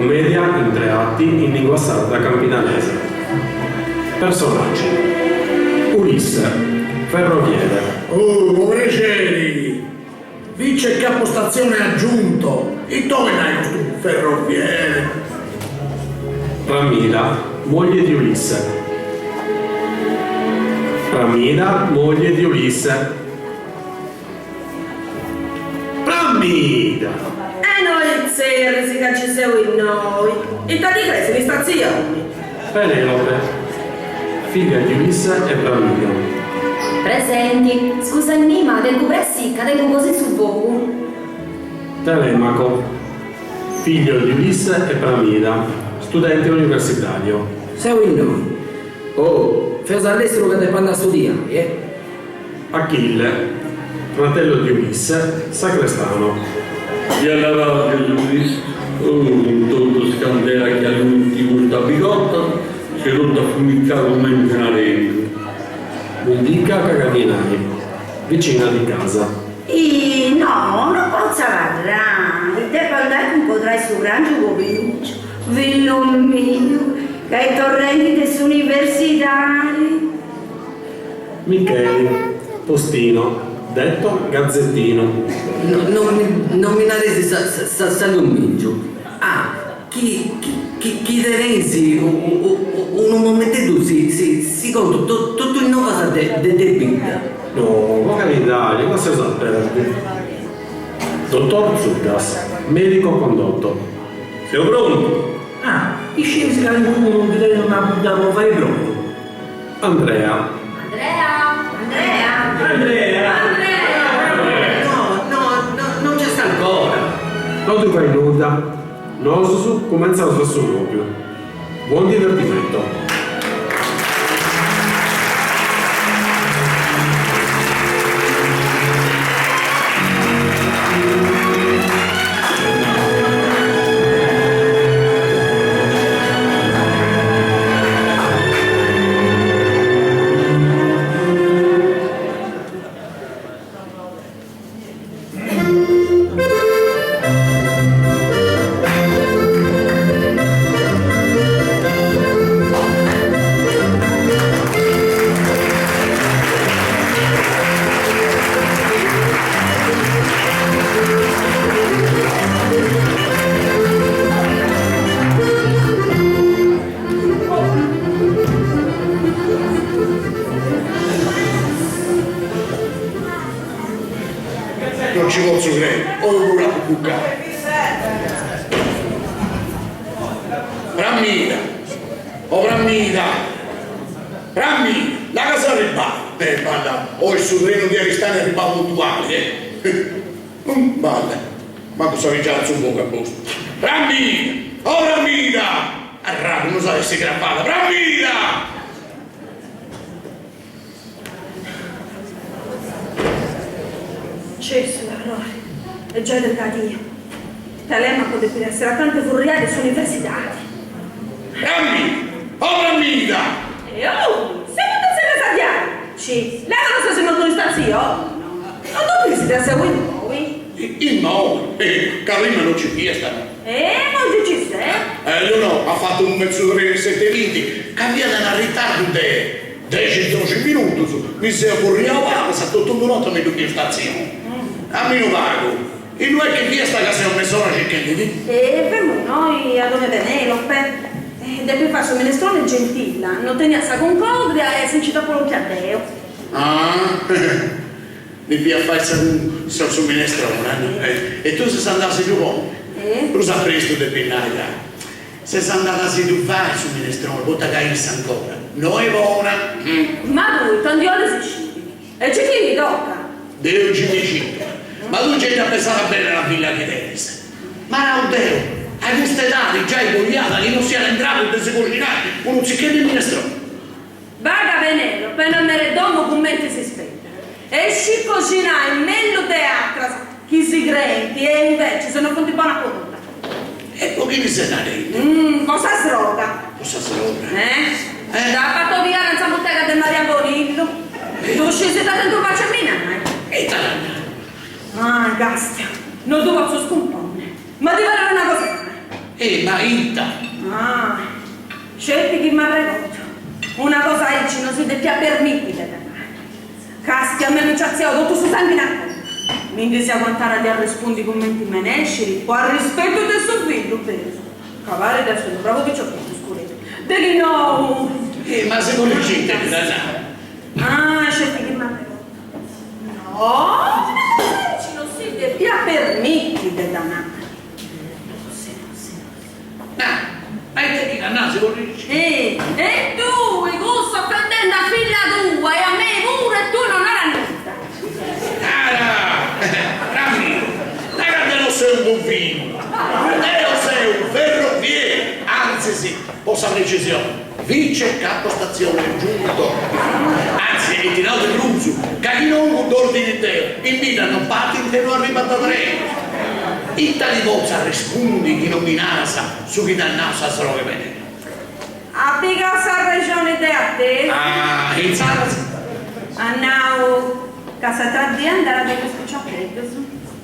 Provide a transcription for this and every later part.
Cummedia in tre atti in lingua sarda campidanese. Personaggi. Ulisse, ferroviere. Oh, prexeri! Vice capostazione aggiunto, ita 'olit nai custu ferroviere? Pramida, moglie di Ulisse. Pramida, moglie di Ulisse. Pramida! E no itzerris ca ci seu innoi, ita ti creis in istatzioni? Penelope, figlia di Ulisse e Pramida. Presenti, scusaimì ma tengu pressi ca tengu cosa in su fogu. Telemaco, figlio di Ulisse e Pramida, studente universitario. Seu innoi. Oh, feus a lestru ca depu andai a studiai, eh. Achille, fratello di Ulisse, sacrestano. Via la radio Ulisse, oh, cun totu is candelas chi alluint custa pigotta, seu totu afumicau cumenti un'arengu. Mundica cagadinai, vicina di casa. Ih, no, no potzu abarrai, depu andai a cuncodrai su prangiu po Pinucciu, fillu miu, ca est torrendi de s'universidadi. Micheli, postino, detto gazzettino. No mi nareis s'allomìngiu. Ah, chi chi teneis unu momenteddu si contu totu is novas de bidda. No, po caridadi, ma seus a perdi. Dottor Zuddas, medico condotto. Seu prontu! Ah, iscieis calincunu chi tenit una pudda po fai brodu? Andrea. Andrea! Andrea! Andrea! Andrea! No, no, no, non nc'est ancora. No ddu fait nudda. Nosus cumentzaus a su propriu. Buon divertimento! Non ci potzu crei, oi puru apu bucau. Pramida, o Pramida, Pramida, là ca ses arribada. Eh balla, oi su trenu de Aristanis arribau puntuali, eh. Balla, mancu sa pigiada su fogu at postu. Pramida, o Pramida, arragu, no s'at essi crapada, Pramida! Cessu, allora, est giai de cadia. Telemaco depit essiri acanta 'e furriai de s'universidadi. Pramida! O Pramida! E oh! Semu de tzerrias diaici! Leva no ses mortu in istatzioni! No ddu bisi ca seu innoi? Innoi? Ca prima no ci fiasta no? E imoi giai ci seu! Eh, io no, at fatu unu mesu trenu 'e set'e binti, ca fiat in arritardu de dexi doxi minutus, mi seu furriau palas, a totu d'una 'orta mi ddu biu in statzioni. A minu pagu, innui est chi fiasta ca seu mes'ora circhendi-ti? E femu innoi a domu 'e Penelope, depu fai su minestroni 'e gentilla, no teniat sa cuncodria e si nci dd'apu lompiu deu. Ah, mi fia a fai sa su minestroni, e tui ses andau a si ddu ponni? Prus a prestu depis nai ca Ses andada a si ddu fai su minestroni, poita ca issa ancora no est bona. Ma tui ita ndi 'olis sciri? E gei ti ndi tocat. Deu gei mi c'intru. Ma tui gei dda pesada beni una filla chi tenis. Ma nau deu, a custa edadi giai coiada chi no siat in gradu de si coxinai unu tzicheddu 'e minestroni. Baga Penelope est meri 'e domu cumenti si spetat. E scit coxinai mellus de atras chi si creint e invecis no funt bonas po nudda. E po chini ses narendi? Po sa sroga. Po sa sroga? Eh. Dd'apu atobiada in sa butega de Maria Bonillu. Ddu scis ita at tentu faci a mi nai? E ita t'at nau? Ah, castia, no ddu potzu scumponni. Ma ti parit una cosa 'e nai. Eh, ma ita? Ah, sceti chi m'arregordu. Una cosa aici no si depiat permiti de dda nai. Castia, a mei mi nci atziau totu su sanghini a conca. Mi ndi seu aguantara a ddi arrespundi cumenti menesciri, po arrispetu de su fillu, berus. Ca parit essi unu bravu piciocheddu, scureddu. De chi nou! Eh, ma si corrigit de dda nai. Ah, sceti chi m'arregordu. No, una cosa aici no si depiat permiti de dda nai. Na, ma ite chi nana si corrigit? E e tui, cussu ofendendi a filla tua e a mei puru e tui non naras nudda. Nara, Ramiro, nara ca deu no seu unu bovinu, deu seu ferrovieri, antzis, po sa precisioni, vice capostazione giunto. Anzi, e ti nau de prus, ca chi non cun d'ordini deu, in bidda non partint e no arribant trenus. Ita ti potzu arrespundi chi non mi naras su chi t'at nau sa sroga 'e Penelope? At pigau s'arrexoni de atesu. Ah, insaras? At nau ca s'atra dì andara de is piciocheddus.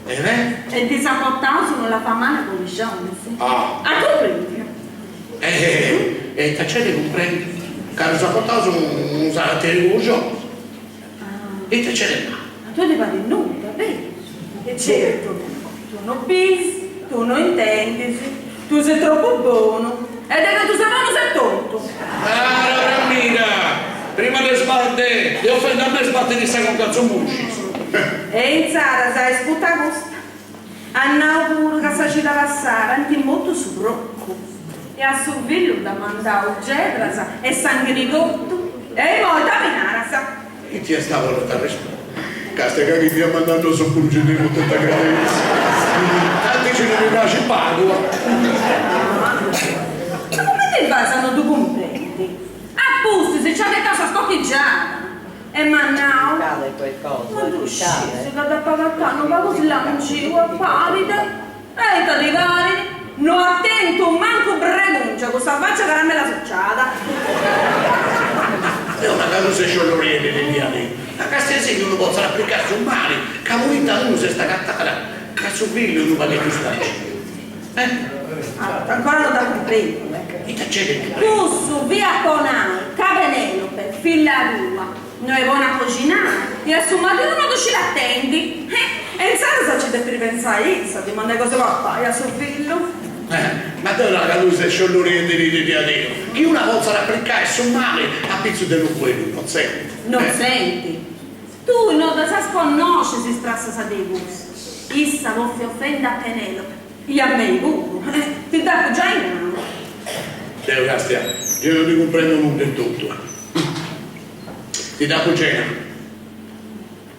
E beh? E ddis at portau su nullafamana cun is gionis. Ah. At cumprendiu. E e ita c'est de cumprendi? Ca ddus at portaus unu salateri cun gionis. Ita c'est de mali? A tui ti parit nudda, berus? E certu, tu no bis, tu no intendis, tu ses tropu bonu, e de cantu ses bonu ses tontu. Nara, amiga, prima de sbatti, de ofendi a mei sbatti sa conca a su muscis. E intzaras ascurta custa. At nau puru ca sa cida passada ant mortu su procu e a su fillu dd'at mandau gedras e sanghini cotu. E imoi ita mi naras? Ita est a bolli t'arrespundi? Castia ca chi ti at mandau nosu puru nci dd'emus tentu agradessi. Tanti chi no mi praxit pagu. Ma cumenti fais a no ddu cumprendi? A pustis nci at ghetau sa scochigiada. E m'at nau, Ma ddu scis ca dd'apu agatau unu pagu slanciu a Paride? E ita ti parit? No at tentu mancu bregungia cussa faccia caramella suciada. Deu ma ca tu ses sciolloriende de diaderu. Ma castia si chi unu potzat aplicai su mali, ca poita unu s'est agatada ca su fillu est unu pagheddu slanciu. Eh? Ancora no dda cumprendu. Ita c'est de cumprendi? Cussu fiat po nai ca Penelope, filla tua, no est bona a coxinai e a su maridu no ddu scit atendi. E insaras ci depit pensai issa a ddi mandai cosa 'e papai a su fillu. Ma deu nau ca tui ses sciolloriendiri de diaderu, chi una potzat aplicai su mali a pitzus de unu fueddu innotzenti. Notzenti? Tui no ddas as connosci is trassas de cussa. Issa bofia ofendi a Penelope I a mei puru, ti dd'apu giai nau. Deu, castia, gei no ti cumprendu nudda in totu. Ti dd'apu giai nau.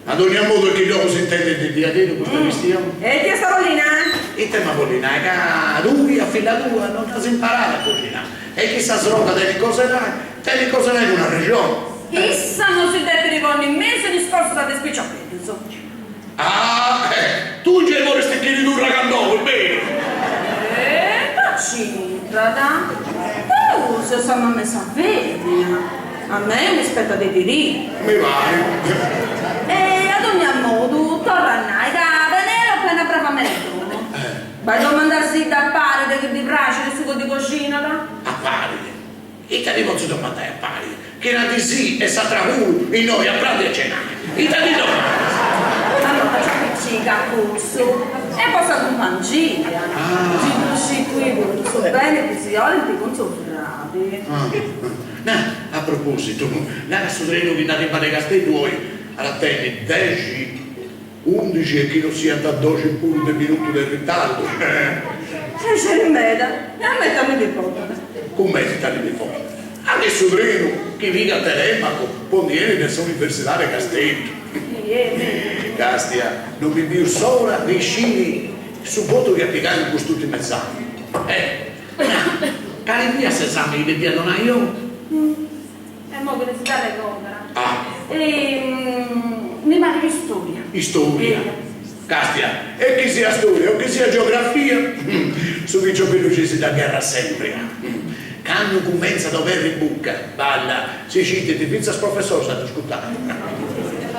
A dogna modu est chi dopu s'intendit de diaderu custa chistioni. E ita est a bolli nai? Ita emu a bolli nai? Ca tui a filla tua no dd'as imparada a coxinai e chi sa sroga tenit cosa 'e nai, tenit cosa 'e nai cun arrexoni. Issa no si depit ponni in mesu in is cosas de is piciocheddus. Ah, tui gei bolis chi ridurra candu, est beru? E ita c'intrat? Deu seu sa mama 'e sa femina, a mei mi spetat de diritu. Mi parit. E a dogna modu, torru a nai ca Penelope est una brava meri 'e domu. Bai domandasidda a Paride chi ddi praxit su chi ddi coxinat. A Paride? Ita ddi potzu domandai a Paride, chi una dì sì e s'atra puru innoi a prandi e a cenai? Ita ddi domandas? Ma no ca c'apicigat cussu est po sa cumpangia, si ddu scit tui puru su beni chi si 'olint cun su fradi. Na, a propositu, nara su trenu chi nd'arribat de Casteddu oi at a tenni dexi, undixi e chi no siant doxi puru de minutu de ritardu. Prexeri meda, e a mei ita mi ndi portat? Cumenti ita ti ndi portat? Anche su trenu chi pigat Telemaco po ndi 'enni de s'Universidadi 'e Casteddu. Castia, no mi biu s'ora de isciri su votu chi at pigau in cust'urtimu esami. Eh, cali fiat s'esami chi depiat donai oi? E mo chi si dd'arregordat. Ah. Mi parit istoria. Istoria. Castia, e chi siat storia o chi siat geografia, su piciocheddu ci si dda gherrat sempri. Candu cumentzat a oberri bucca, balla, si citint fintzas professoris a ddu ascurtai.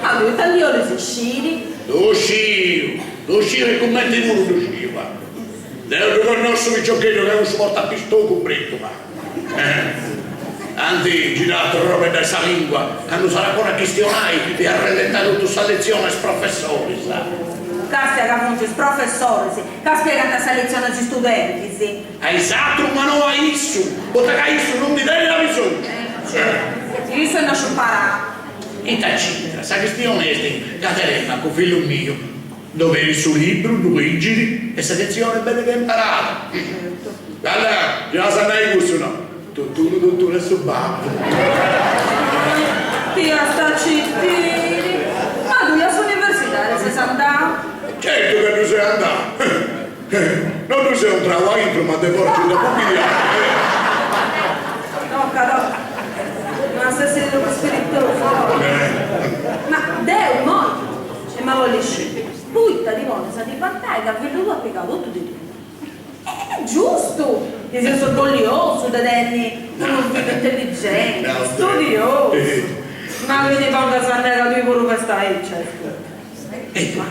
Ma tui ita ndi 'olis sciri? Ddu sciu, ddu sciu e cumenti puru ddu sciu. Deu ddu connosciu su piciocheddu ca cussu portat pistocu brittu ma. Ant girau a trobedda sa lingua candu s'at a ponni a chistionai e a arrellentai totu sa letzioni a is professoris. Castia ca funt is professoris ca spiegant sa letzioni a is istudentis. A is atrus ma no a issu, poita ca issu non ndi tenit abisongiu. Issu est nasciu imparau. Ita c'intrat, sa chistioni est ca Telemacu, fillu miu, Dd'oberit su libru, ddu ligit e sa letzioni est belle che imparada. Bella, già as a nai cussu no? Totunu totunu est su babbu. Ti as a citiri. Ma tui a s'universidadi ses andau? Certu ca ddu seu andau. No ddu seu intrau aintru ma de foras nci dd'apu biu. Toca toca. No as essi tropu spiritosu. Ma deu immoi Ema bolli sciri, poita ti ponis a ti vantai ca fillu tuu at pigau totu de tui? Est giustu chi seus orgolliosus de tenni unu fillu intelligenti, studiosu, ma chi ti pongas a nai ca tui puru fest aici, ascurta. E tui,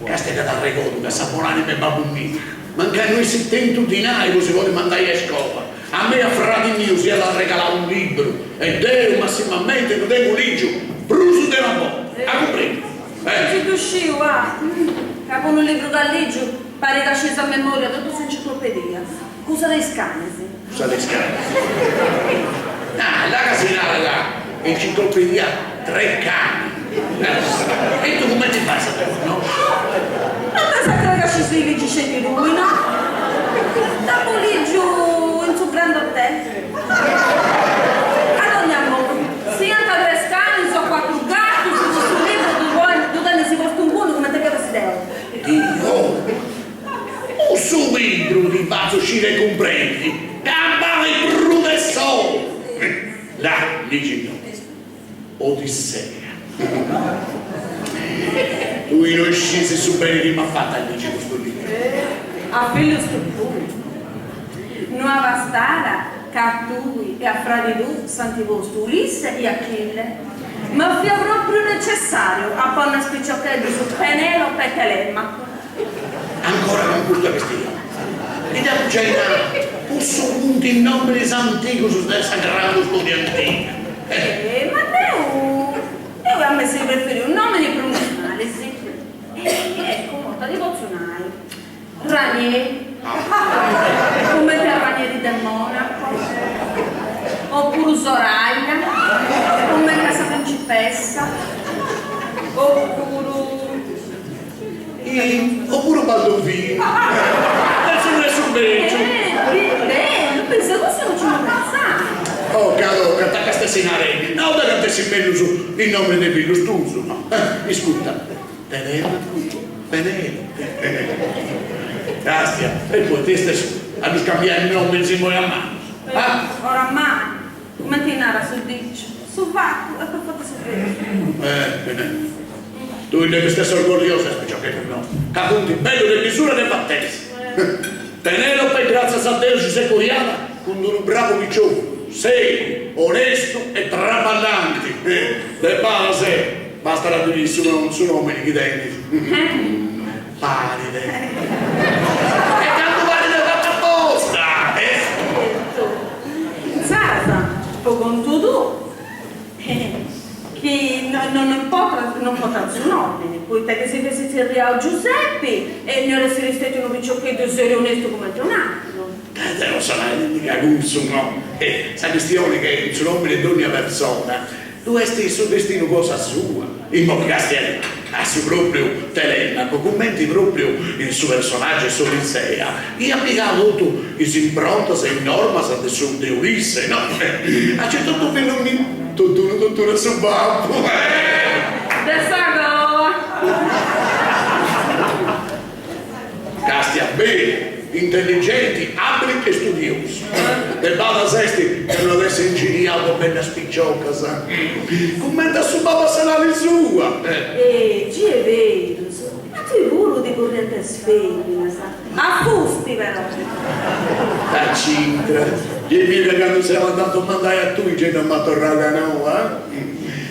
castia ca t'arregodu ca sa bon'anima 'e babbu miu, mancai no essit tentu dinai po si podi mandai a iscola, a mei a fradi miu s'iat arregalau unu libru e deu massimamenti ddu tengu ligiu prus de una borta, a cumprendi? Eh! Nci ddu sciu, ah! Ca cun unu libru ca ligiu parit ca scis a memoria totu s'enciclopedia, cussa de is canis. Cussa de is canis. Ah, là ca si narat enciclopedia Treccani. E tu cumenti fais a dda connosci? No t'as a crei ca scis ligi sceti tui, no? Dd'apu ligiu in su Grand Hotel. A dogna modu, siant tres canis o cuatru gatus, cussu libru ddu tenis postu inguni cumenti chi fessi de oru. Di oru? Cussu libru ti fatzu sciri e cumprendi ca balit prus de s'oru. Là, ligi no. Odissea. Tui no iscisi su beni chi m'at fatu a ligi custu libru. A fillus che tui. No abastara ca a tui e a fradi tuu s'anti postu Ulisse e Achille, ma fiat propriu necessariu a ponni a is piciocheddus Penelope e Telemaco. Ancora cun custa chistioni. Ti dd'apu giai nau, cussus funt is nòminis antigus de sa grandu storia antiga. Eh, ma deu, deu ia a essi preferiu nòminis prus normalis. E eccu, ita ti potzu nai, Ranieri, cumenti a Ranieri de Monaco, opuru Soraya, cumenti a sa principessa, opuru Opuru Baldovinu. De su re su beciu. Bellu, pensa, cussu non ci no pentzau. Toca, toca, t'acast essi narendi. No, deu ant essi mellus is nominis de fillus tuus, no? Iscurta, Telemacu, Penelope. Castia, e poi est a ddus cambiai is nominis immoi a manus, ah? Oramai, Cumenti narat su diciu, su fatu est prus forti 'e su fueddu. Eh, tui depis essi orgolliosa 'e is piciocheddus nostus, ca funt bellus de bisura e de fatesa. Penelope gràtzias a Deus si s'est cojada cun d'unu bravu piciocu, seriu, onestu e traballanti. De badas, bastat a ddu biri su nomini chi tenit. Paride. E candu paride fatu aposta, eh? Certu. Insaras, po contu tuu, chi non importat non portat su nomini, poita chi si fessit tzerriau Giuseppi e no iat essiri stetiu unu piciocheddu seriu e onestu cumenti un'atru. Deu no seu narendi ca cussu no. Sa chistioni che in su nomini de dònnia persona Ddu est su destinu cosa sua. Immoi castia a su propriu Telemaco, cumenti propriu in su personaggiu 'e s'Odissea, iat pigau totu is improntas e is normas de su de Ulisse, no? Aici totu fillu miu, totunu totunu a su babbu. De sa coa. Castia beni, intelligenti, abili e studiosu. De badas est ca no at essi ingiriau de bellas piciocas, cumenti a su babbu a s'edadi sua. E gei est berus, ma tui puru ti furriant is feminas, a fusti però. Ita c'intrat, gei biu ca candu seu andau a domandai a tui gei no m'at torrau ca no, ah?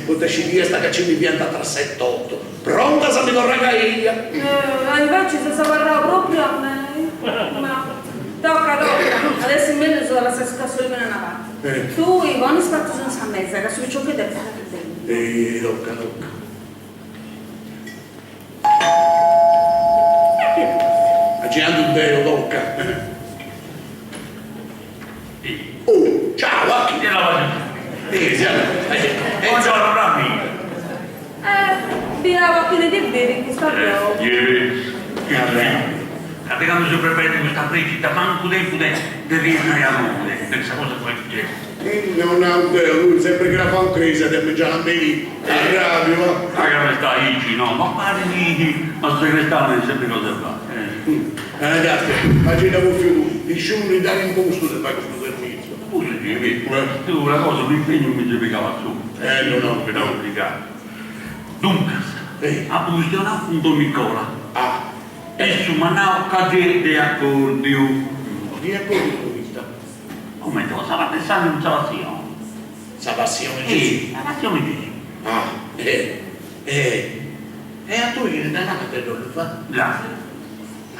Poita scidiast ca ci ndi fiant atras seti otu Prontas a mi torrai caiglia. E inveci ses abarrau propriu a mei. Ma tocca, tocca, at essi mellus a lassai su cassoliminu a una parti. Tui poni is pratus in sa mesa ca su piciocheddu est arribendi. Eh, tocca, tocca. E chi est custu? Ma ci andu deu, tocca. Oh, ciao, a chi? Buongiorno, Rammi. Eh, biavu a chini ti biri in custa domu. Ca de candu seu preparendi custa recita mancu tempu de de rientrare a domu, de sa cosa chi fait No nau deu, lui sempri cravau in cresia de mengianu a merì, arrabiu ah. Ma ca no est aici, no, ma parit chi, ma su segrestanu est sempri cosa 'e fai. Eh Castia, ma gei dda bòfiu tui, nisciunu ti dd'at impostu de fai custu servitziu. Cussu gei fit, deu una cosa, unu impegnu mi seu pigau a solu. Eh no no, no obligau. Duncas, apu chistionau cun don Nicola. Ah. Issu m'at nau ca gei est de acordiu. De acordiu poita? Cumenti po sa parte 'e s'anima cun sa passioni. Sa passioni 'e Gesù. Sa passioni 'e Gesù. Ah, eh, eh, e a tui chini t'at nau de ddu fai? Grazie.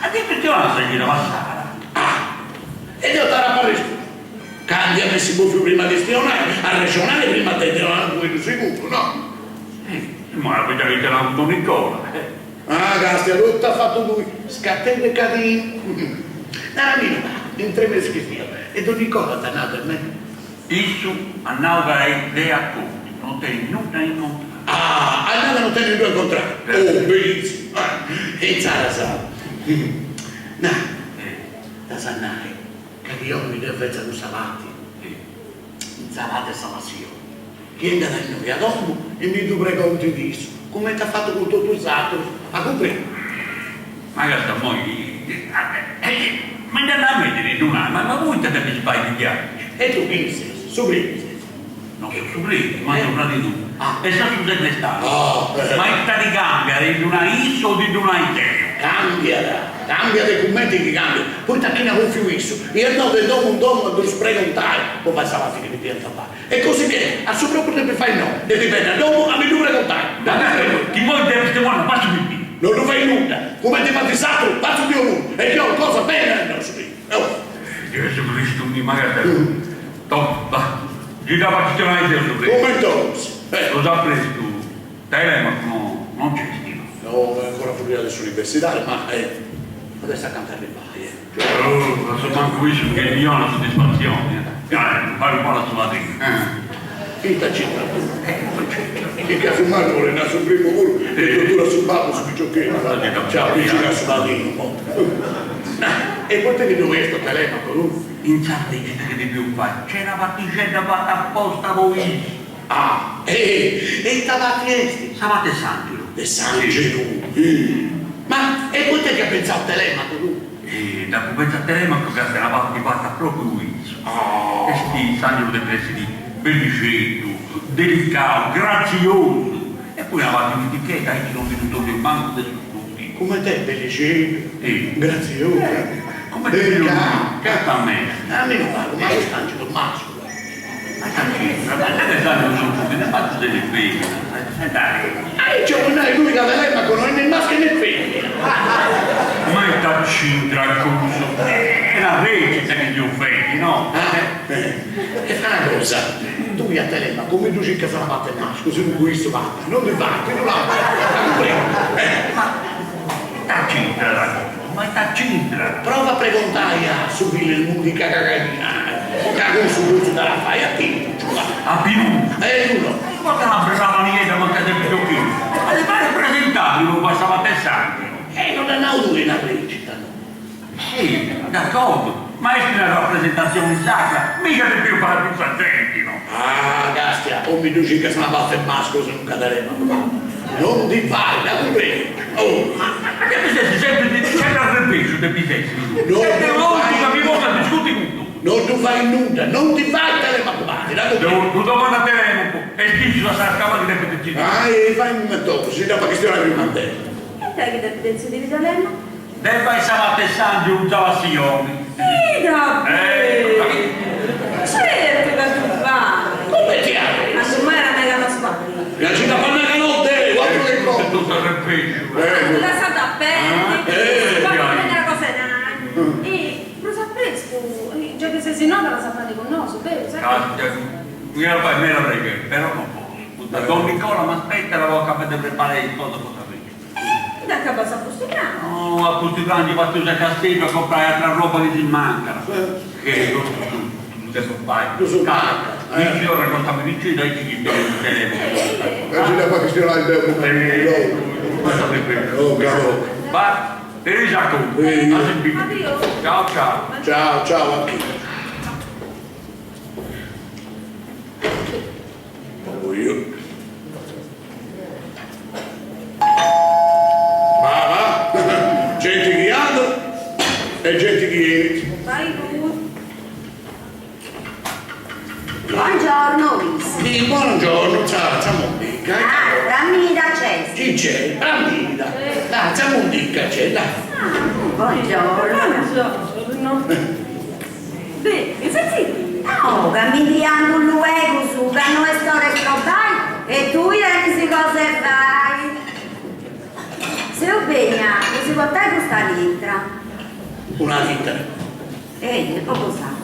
A ti chistionai sa cida passada. Ah, e deu t'apu arrespustu. Ca nd'ia essi bòfiu prima chistionai, arrexonai prima de deu nai unu fueddu seguru, no? Eh, imoi apu giai chistionau cun don Nicola. Ah, castia, totu as fatu tui, scateddu e cadinu. Narami unu pagu, intre mesu chistionu, e don Nicola ita at nau de mei? Issu at nau ca est de acordiu, non tenit nudda in contrariu. Ah, at nau ca non tenit nudda in contrariu? Oh, benissimu. E insaras, na, dd'as a nai ca chi 'olit deu fetza cussa parti. In sa parte 'e sa passioni. Chi 'engat a innoi a domu e mi ddu pregontit issu, cumenti at fatu cun totu is atrus, a cumprendi? Ma ca immoi mi nd'andu a metiri ddu nai, ma poita depis fai diaici? E tu chini ses? Su predi ses? No seu su predi, ma seu fradi tuu e seu su segrestariu. Ma ita ti cambiat de ddu nai issu o de ddu nai deu? Cambiat, cambiat e cumenti chi cambiat, poita chini at bòfiu issu, est andau de domu in domu a ddus pregontai po fai sa parti chi depiant fai. E così che a su propriu depit fai innoi, depit benni a domu a mi ddu pregontai. Ma chi immoi depis te guarda passu pipi. No ddu fait nudda, cumenti fait is atrus, fatzu deu puru, e deu cosa beni no su pipi. Gesù Cristu mi magari toh va gei dd'apu a chistionai deu su predi. Cumenti 'olis. Prus a prestu Telemaco no non nc'esti no. No, est ancora furriau de s'universidadi, ma adesso acanta arribbai. Oh, a su mancu issu chi ddi 'onat soddisfatzioni, eh. Fai un po' a su padrinu. Ita c'intrat tui? Chi ca su mannu bolit nai su primu puru e totu a su babbu su piciocheddu, ciao vicinu a su padrinu mo. E poita chi ddoi est Telemaco tu? Insaras ita chi depiu fai, nc'est una partixedda fata aposta po issu. Ah, e ita parti est? Sa parte 'e s'angelu. De s'angelu? Ma e poita chi as pentzau Telemaco tu? E dd'apu pentzau Telemaco ca est una parti fata propriu po issu. Est s'angelu depit essiri bellixeddu, delicau, gratziosu e poi una parti pitichedda aici non ndi ddu toddit mancu de su studiu. Cumenti est bellixeddu, gratziosu, delicau. Certamente. Narami unu pagu, ma cust'angelu est masculu? Ma ita c'intrat? Ma che s'angelu sunt feminas, mancu si ne feminas. E dai. Aici 'olit nai tui ca Telemaco no est ne masculu ne femina. Ma ita c'intrat cussu? Est una recita chi seu fendi, no? E fai una cosa, tui a Telemaco mi ddu circas una parte 'e masculu, si no cun issu pagu, non ti fait, ti ddu lassu, a cumprendi? Ma ita c'intrat cussu? Ma ita c'intrat? Prova a pregontai a su fillu 'e Mundica Cagaina, ca cussu cursu dd'at a fai a Pinucciu, va. A Pinucciu? Eh, no. E porta una brava niedda mancai de piciocheddu, ma ti parit presentabili po fai sa parte 'e s'angelu? E non dd'as nau tui una recita, no? Sì, d'accordu, ma est una rapresentazioni sacra, miga depiu fai a sa genti, no? Ah, castia, o mi ddu circas una parte 'e masculu si non ca Telemaco non ndi fait, dda cumprendi? Oh! Ma depis essi sempri, sempri arrebesciu depis essi tui, No e ddu deu fai chi mi pongu a discuti cun tui. Non ddu fait nudda, non ndi fait Telemaco Patti, dda cumprendi? Ddu domandu a Telemaco, est issu a sa capa chi depit detzidiri. Ah, e fai unu momentu, si dd'apu a chistionai prima deu. E ita chi depit detzidiri Telemaco? De fai sa parte 'e s'angelu sa passioni. Ita bellu! Certu ca ddu fait! Cumenti at? Ma su mera mega no sballit. Ca ci dd'apu a nai ca no deu, atru che cosa! Totu arrebesciu. Ddu lassat a perdi, si ponit beni a cosa 'e nai. chi ses inoghe l'as a fai cun nosu, berus? Mi at a fai meda prexeri, però non potzu, poita Don Nicola m'aspettat po acabai de preparai is cosas po sa festa. Ita acabas a pustis prangiu? No, a pustis prangiu parteus a Casteddu a comporai atra roba chi si mancat, che totu su ddu depu fai, ca mi nci torrat cun sa medicina aici chi deu su telefunu. Ca si dda fait chistionai deu cun Va, teneis a contu, a si biri. Ciao ciao. Ciao ciao a chi. Va va, genti chi andat e genti chi 'enit. Buongiorno Luis. Buongiorno, ciao, ciao Mondica. Ah, Brammida c'è. Chi c'è? Brammida. Dai, ciao Mondica c'è, dai. Buongiorno. Buongiorno. Beh, mi senti? No, ca mi ndi andu luegus, ca no est ora 'e strobai e tui tenis cosa 'e fai. Seu benia po si portai custa litra. Una litra? Ehi, e po cosa?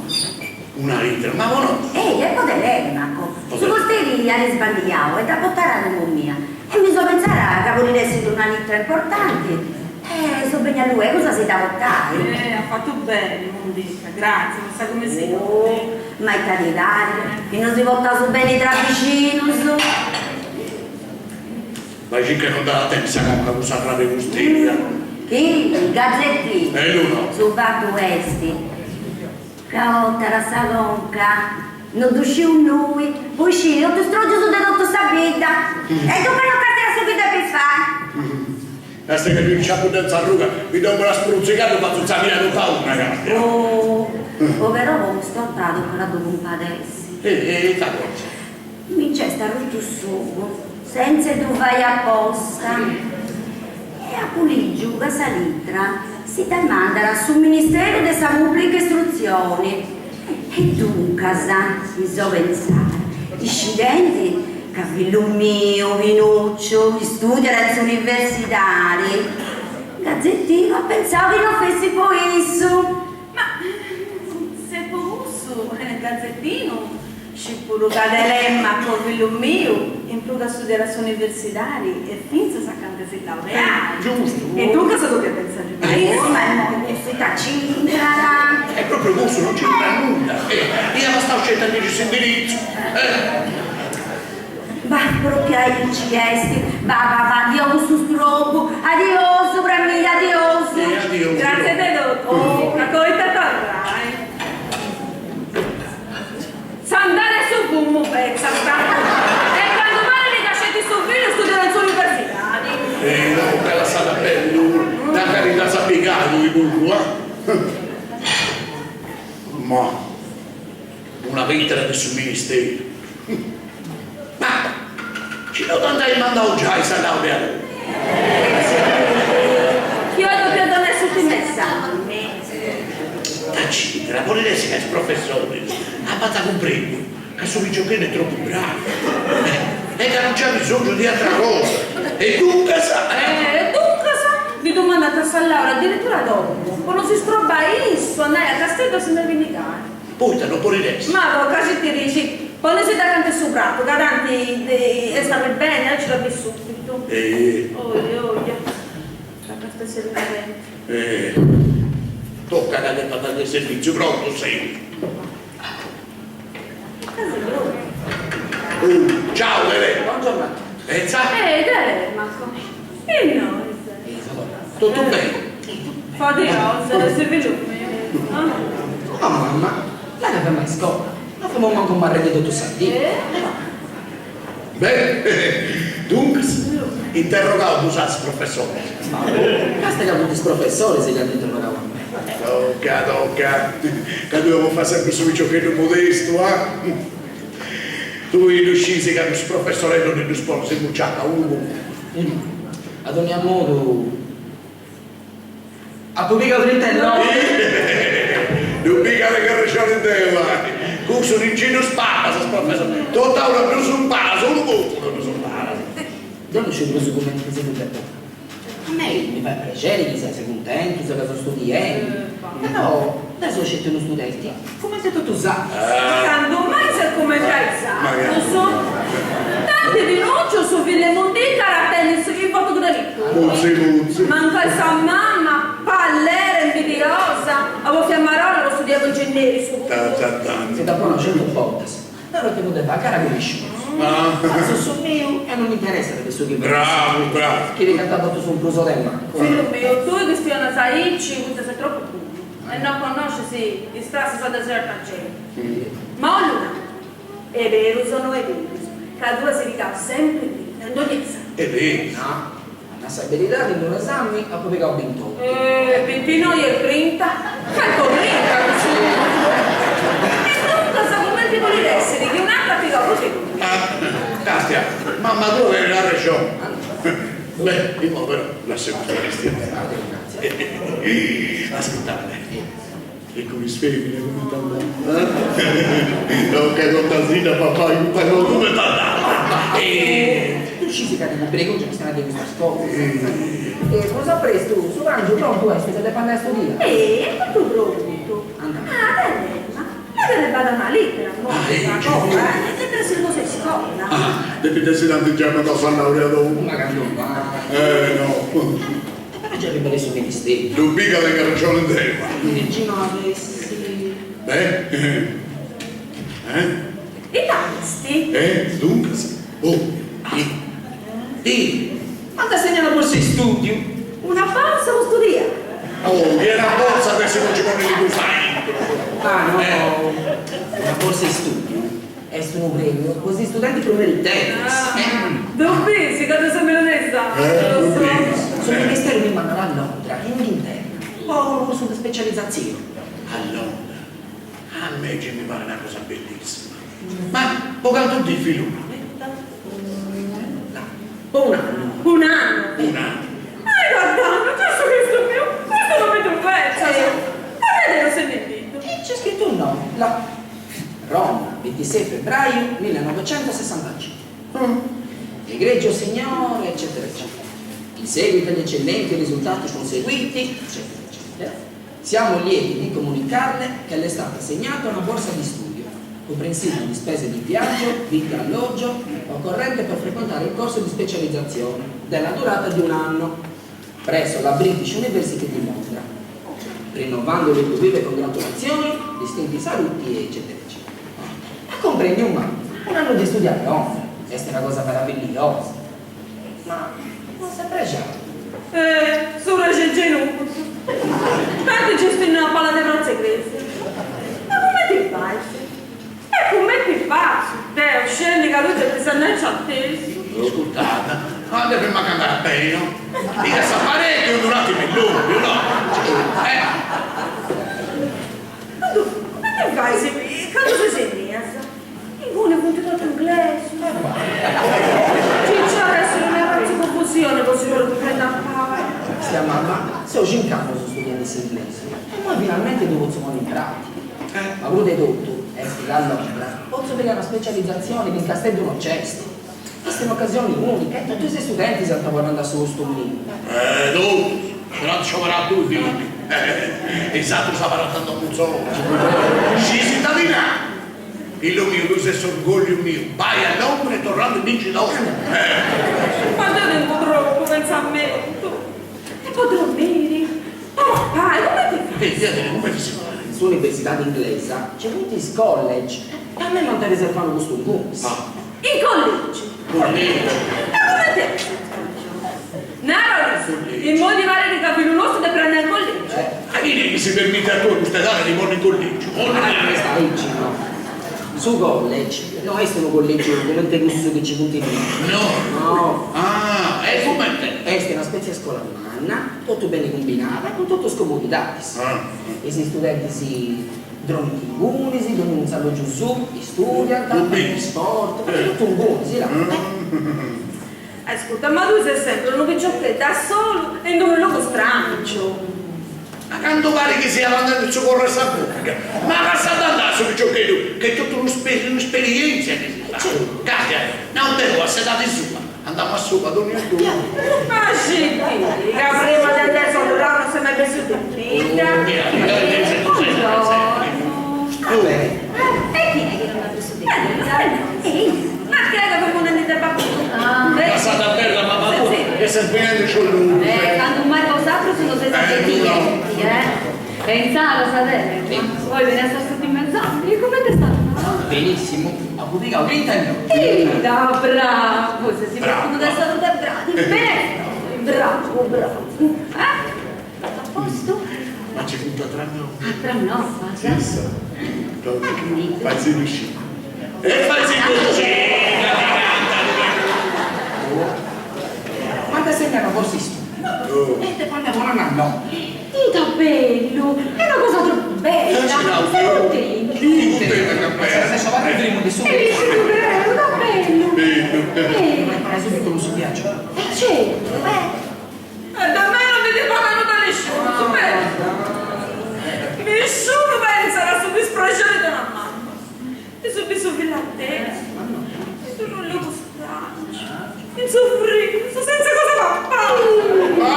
Una litra, ma po no? Ehi, e po Telemaco. Su posteri iat isballiau e dda portara a domu mia. E mi so pentzara ca podit essi una litra importanti e so benia luegus a si dda portai. Eh, at fatu beni, Mundica, gratzias po sa cummissioni. Oh, ma ita ti parit, chi no si portaus beni tra bixinus? Ma circa non dda tenni sa conca cussa frade custeria. Chi? Gazzettinu? E lu no. Su fatu est ca 'otat sa conca no ddu sciu innui, po isciri totu is strògius de totu sa bidda. E duncas no càstiat su chi depit fai. Est che mi nciapu deu in s'arruga, mi deu una sprutzigada fatzu sa mia totu a una, càstia. Oh, oh però po cust'orta tocat a ddu cumpadessi. E ita cosa? Mi nc'est arrutu s'ogu, sentza 'e ddu fai aposta. E apu lìgiu ca sa litra si dda mandat a su Ministeru de sa Pùblica Istrutzioni. E duncas, mi so pentzada, iscidendi ca fillu miu, Pinucciu, istudiat in s'universidadi, Gazetinu at pentzau chi no fessit po issu. Ma si est po cussu, Gazetinu, scit puru ca Telemaco, fillu miu, in prus ca studiat a s'universidadi est fintzas acanta 'e si laureai. Giustu. E duncas dopiat pentzai a issu. Ma immoi cussu ita c'intrat? Est propriu cussu, non c'intrat nudda. Iat bastau sceti a ligi s'indiritzu. Bah, propriu aici est. Ba, ba, ba, ndi 'ogu su strobu. Adiosu, Brammida, adiosu. E adiosu. Gratzias de totu. Ca coita a torrai. S'andada 'e su fumu petzat. E candu parit ca sceti su fillu studiat in s'universidadi. E no, ca lassat a perdi puru. Da ca ti nd'as a pigai tui puru, ah. Ma. Una lìtera de su ministeru. Ma ci no dd'ant ai mandau giai sa laurea? Chi oi dopiat donai s'ùrtimu esami. Ta c'intra, podit essi ca is professoris apant cumprendiu ca su piciocheddu est tropu bravu e ca non nc'at bisongiu di atra cosa e duncas. E duncas ndi ddu mandant sa laurea adiritura domu, po no si strobai issu a andai a Casteddu a si nde pinnigai. Poita no podit essi? Ma po ca si ti dixi, ponisi acanta 'e su pratu, ca tanti est arribendi, aici dda bit subitu. Eh. Oia, oia, ca est essiri callenti. Eh. Tocat ca depat andai a servitziu, prontu seu. Casi prontu. Uh, ciao Lelè. Buongiorno a tutti. E za? Eh, Telemaco. Innoi ses. Totu beni? Fadiosa, si fillu miu. Ma mamma, là ca femu a iscola, no femu mancu marrendi totu sa dì. Beh, duncas, interrogau ddus as is professoris? Ma boh, casta ca funt is professoris chi ant interrogau a mei. Toca, toca, ca tui po fai sempri su piciocheddu modestu, ah? Tui ddu sciis ca cussus professoreddus ndi ddus ponis in buciaca unu. A dònnia modu Apu pigau trintanoi. Ddu pigat e arrexoni deu, cussu nci ddus paras is professoris, totu a una ddus imparas, unu bucu ddus imparas. Deu no sciu prus cumenti si ddu depu nai. A mei mi fait prexeri chi siais cuntentus ca seu studiendi, però. Deu so sceti unu studenti, cumenti totu is atrus. Candu mai ses cumenti a is atrus? Tanti Pinucciu su fillu 'e Mundicara tenit su votu chi tenit tui. Muzzi muzzi. Mancai sa mama, pallera imbidiosa, at bofiu amarolla po studiai po inginneri issu puru. Si dd'apu nau centu bortas, deu no tengu de fai gara cun nisciunus. Fatzu su miu e no m'interessat de su chi fait Bravu, bravu. Chini cantu a votus in prus o de mancu. Fillu miu, tui chistionas aici poita ses tropu puru e no connoscis is trassas de certa genti. Ma 'ollu nai, est berus o no est berus ca tui as pigau sempri trinta in dogni esami? Est berus. A nai sa beridadi in d'unu esami apu pigau bintotu. E bintinoi e trinta? Fait trinta cussu! E duncas cumenti podit essiri chi un'atru at pigau prus de tui? Ah, Castia, mamma tua tenit arrexoni. Beh, imoi però lassemus sa chistioni. Ascurtate, e cun is feminas cumenti andat? Tocca contasidda papai custa cosa, cumenti andat? Ddu scisi ca tengu bregungia a chistionai de custas cosas. E prus a prestu su prangiu prontu est ca depu andai a studiai. E est totu prontu. Ah, Terema, ma est arribada una litera, ancora, e depit essiri cosa 'e iscola. Ah, depit essi t'ant giai mandau sa laurea domu. Ma candu mai. Eh no. E però giai arribat de su ministeru. Ddu biu ca tengu arrexoni deu. Gi no at essi. Beh. Eh? Ita esti? Eh, duncas. Oh, i. I. M'ant assegnau una borsa 'e studiu. Una borsa po studiai? Oh, chi est una borsa de si non ci ponni libbrus aintru. Ah no, una borsa 'e studiu est unu premiu po is studentis prus meritentis. Ddu bisi ca ddu ses mellus de is atrus. Ddu bisi. Su ministeru mi mandat a Londra, in Inghilterra, po unu cursu de specializatzioni. A Londra? A mei gei mi parit una cosa bellissima. Ma po cantu dì, fillu miu? Po un'annu. Un'annu? Un'annu. Ai guardannu, Gesù Cristu miu, custu no mi ddu fetzas! Ma de deus benedittu. E nc'est scritu no, la. Roma, bintisei febbraiu millenovecentosessantacincu. Egregio signore, eccetera eccetera. In seguito agli eccellenti risultati conseguiti, eccetera eccetera, siamo lieti di comunicarle che le è stata assegnata una borsa di studio, comprensiva di spese di viaggio, vitto e alloggio, occorrente per frequentare il corso di specializzazione, della durata di un anno, presso la British University di Londra. Rinnovando le più vive congratulazioni, distinti saluti, eccetera eccetera. Ma cumprendi ma, un annu de studiu a Londra, est una cosa meravillosa. Ma non s'est prexau. Eh, su prexu est genucus. Tanti nc'est una pala de pratza 'e cresia. Ma cumenti fais? E cumenti fatzu, deu, sciendi ca tui depis andai aici atesu? Iscurtat, ma depit mancu andai a pei, no? Pigat s'aparechiu e un'atimu e lompiu, no? Eh! Candu, cumenti fais, candu ses innias? Inguni funt totu inglesus. Ci nci at essiri una arratza 'e confusioni po si podi cumprendi a pari. Tzia mamma, seu cinc'annus studiendi s'inglesu e imoi finalmenti ddu potzu ponni in pratica. Ma prus de totu est ca a Londra potzu pigai una specializatzioni chi in Casteddu no nc'est. Est un'ocasioni unica e totu is studentis ant a bolli andai a su postu miu. Eh, totus, però ant scioberau a tui, fillu miu. Is atrus abarrant in domu insoru. Scis ita ti nau? Fillu miu, tui ses s'orgòlliu miu, bai a Londra e torrandi bincidori. Ma deu tengu tropu pensamentu. E po dromiri, po papai, cumenti fatzu? Diaderus, cumenti si fait? In s'universidadi inglesa nci funt is college e a mei m'ant riservau unu postu ingunis. In college? College. E cumenti est? Naralis, immoi ti parit ca fillu nostu depit andai in college? Ma chini chi si permitit a tui a custa edadi de ti ponni in college? No est aici, no. Su college no est unu collegiu cumenti cussus chi nci funt innoi. No? No. Ah, e cumenti est? Est una spètzia 'e scola manna, totu beni cumbinada e cun totu is comodidadis. Is istudentis dromint ingunis, donniunu in s'allogiu suu, istudiant, faint sport, faint totu ingunis, là. Ascurta, ma tui ses sempri unu piciocheddu a solu e in unu logu stràngiu. Ma candu parit chi siat andendi su corru 'e sa furca? Ma lassat andai su piciocheddu, ch'est totu un'esperièntzia chi si fait. Càstia, nau deu, a s'edadi sua, andamu a suba dònnia dì. Ma sceti, ca prima de andai a Londra no ses mai bessiu de bidda. Buongiorno. E chi è che non ha visto te? Ma credo che non è babbo. Passata bella mamma tua, che stai svenendo c'ho lui. Quando mai vost'altro sono senza niente, eh? Pensavo, sapete? Voi ve ne siete stati in mezzo, e come te stato? Benissimo, ho pubblicato 30 anni. Sì, da bravo, se si preoccupa da salute bravi. Bene, bravo, bravo. Eh? A posto? Ma c'è punta tra noi. Ah, tra no, ma già. Sì, Fai riuscire. E fai riuscire. Ma te segnano corsi studi. E te parliamo un anno. Dita bello, è una cosa troppo bella. Eh, ce l'ho. Sei contento? Chi contenta che Se adesso va primo di su. E mi bello, da bello. Bello. Eh, Ma subito lo si viaggio. eh, certo, eh. E da me non mi pagano da nessuno, su me. Nessuno pensa alla sua dispressione di una mamma. E subito l'attesa. E tu non lo straccio. In soffriso, senza cosa papà. Ma,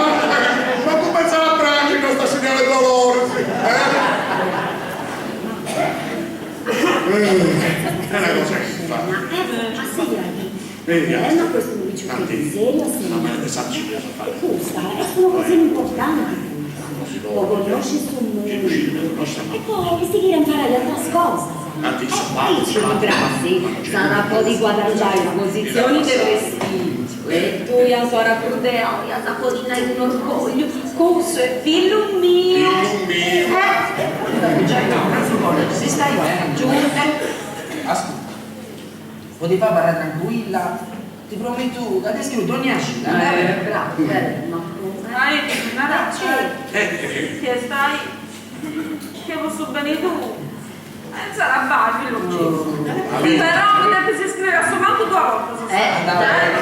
ma come sarà tragico sta signora Dolores? Eh? È una cosa che si fa. Ma sei Vedi, Eh, ma questo non mi ci Tanti. serio, Ma serio. me ne sa ci piace fare. E questa è una cosa importante. Lo conosci sul mondo. E poi si quiere imparare altre cose. Tanti E sono ci grassi, sarà un po' di guadagnare una posizione di prestigio. E tu, ja sarà prudea, ja sa codina in un orgoglio. Questo è figlio mio. Figlio mio. Eh? Già no, cazzo college, si stai bene. Giusto? Ascolta, potevi parlare tranquilla, ti prometto che adesso io torni a uscire. Eh, bravo, bello, ma tu. Dai, nada, Eh, Che stai? Che posso bene tu? Sarà facile, Però mi devi iscrivere a soltanto due volte. Eh, dai.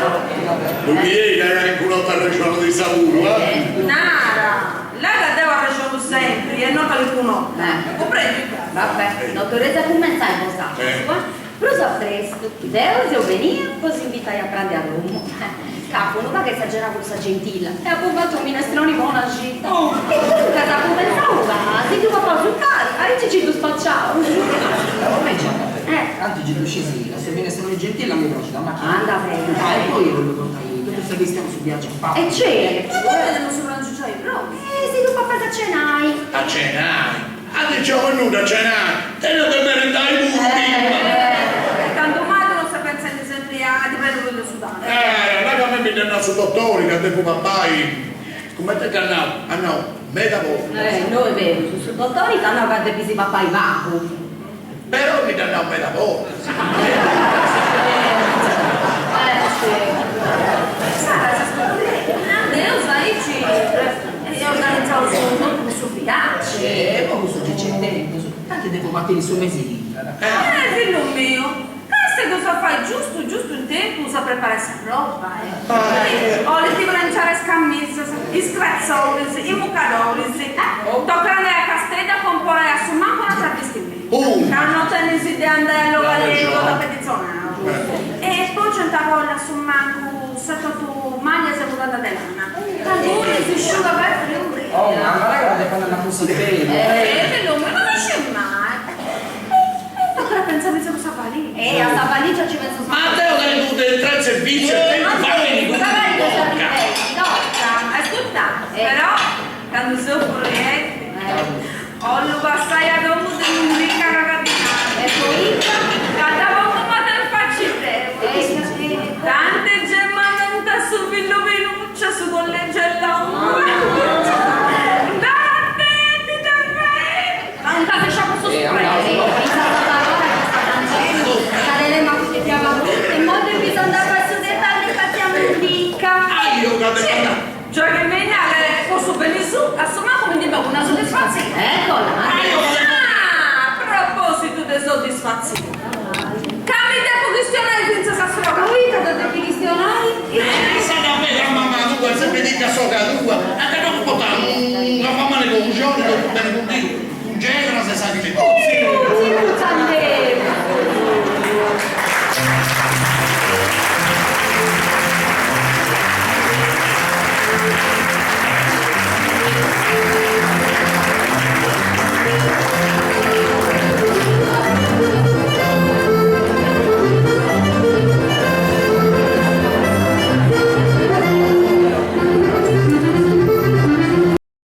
Non mi è che era in culo al regione di Savuro, eh? Nara, lei che deve ragionare sempre e non qualcuno. Eh. Comprendi? Vabbè, dottoressa, come stai voi? Eh. Pruso presto, Deus eu venia, poi invitai a prendere a Roma. Capo, non va che esageravo questa gentile. E ha fatto un minestrone buona gita. Oh. E tu che da pensavo, se tu papà sul caro, a ci tu spacciavo. Ormai c'è andata. Eh. Tanto ci riuscisi, la sua minestrone gentile mi piace da macchina. Anda bene. Ah, e poi io lo portai io, tu sai che stiamo sul viaggio in papà. E c'è. Ma dove non sono raggiungere proprio? Eh, se tu papà da cenai. A cenare. Ah, diciamo nulla a cenare. Te lo devi merendare pure prima. Eh, tanto male non si pensa sempre a di prendere quello sudano. Eh, non è che a me mi danno su dottori che devo papà Come te che andavo? Andavo, metà volta. Eh, noi è vero, su su dottori hanno quando pisi papà i vago. Però mi danno metà volta. Eh, sì. Sara, si ascolta. Deus, aí ci e organizzavo solo su viaggio. E poi questo c'è tempo, tanto devo battere su mesi di Eh, figlio mio, queste cosa fai giusto, giusto in tempo, usa preparare sta roba, eh. Ho le ti lanciare scammisse, i scrazzoli, i mucadori, eh. Tocca andare a Castella a comprare a su manco una travestimento. Oh. Che hanno tenisi di andare allo La da ragione. petizionato. E poi c'è un tavola su manco, sotto tu maglia se mutanda di lana. Taluni si asciuga per friuli. Oh, mamma, raga, devo fare una cosa bene. Eh, figlio mio, non riesce mai. Eh, tocca pensare se cosa fa lì. Eh, a sta valigia ci penso Ma te ho detto di entrare in servizio e te fai di Magari cosa bocca. ripeti, doccia. Ascolta, Eh. però, quando sono corrente, ho lo passai ad uomo di un ricca ragazzina. E poi? Cada volta ma te faccio tempo. Eh, Tante gemma su Villo Venuccia su collegella. Date, ti davvero. Ma un caso sciocco su Eh, spray. Eh, mi sa la parola che sta lanciando. Cadere ma che chiama e mo devi andare a su dettagli facciamo un dica. Ah, io che devo andare. Già che me ne posso venire su, assomma come di una soddisfazione. Eccola. Ah, io che devo Ah, a proposito di soddisfazione. Cambi tempo questionare senza sastroca. Lui cosa devi questionare? Eh, sa davvero mamma tua, sempre dica so che tua, anche dopo portare una fama ne confusione, dopo bene contigo, un genere se sa di le cose.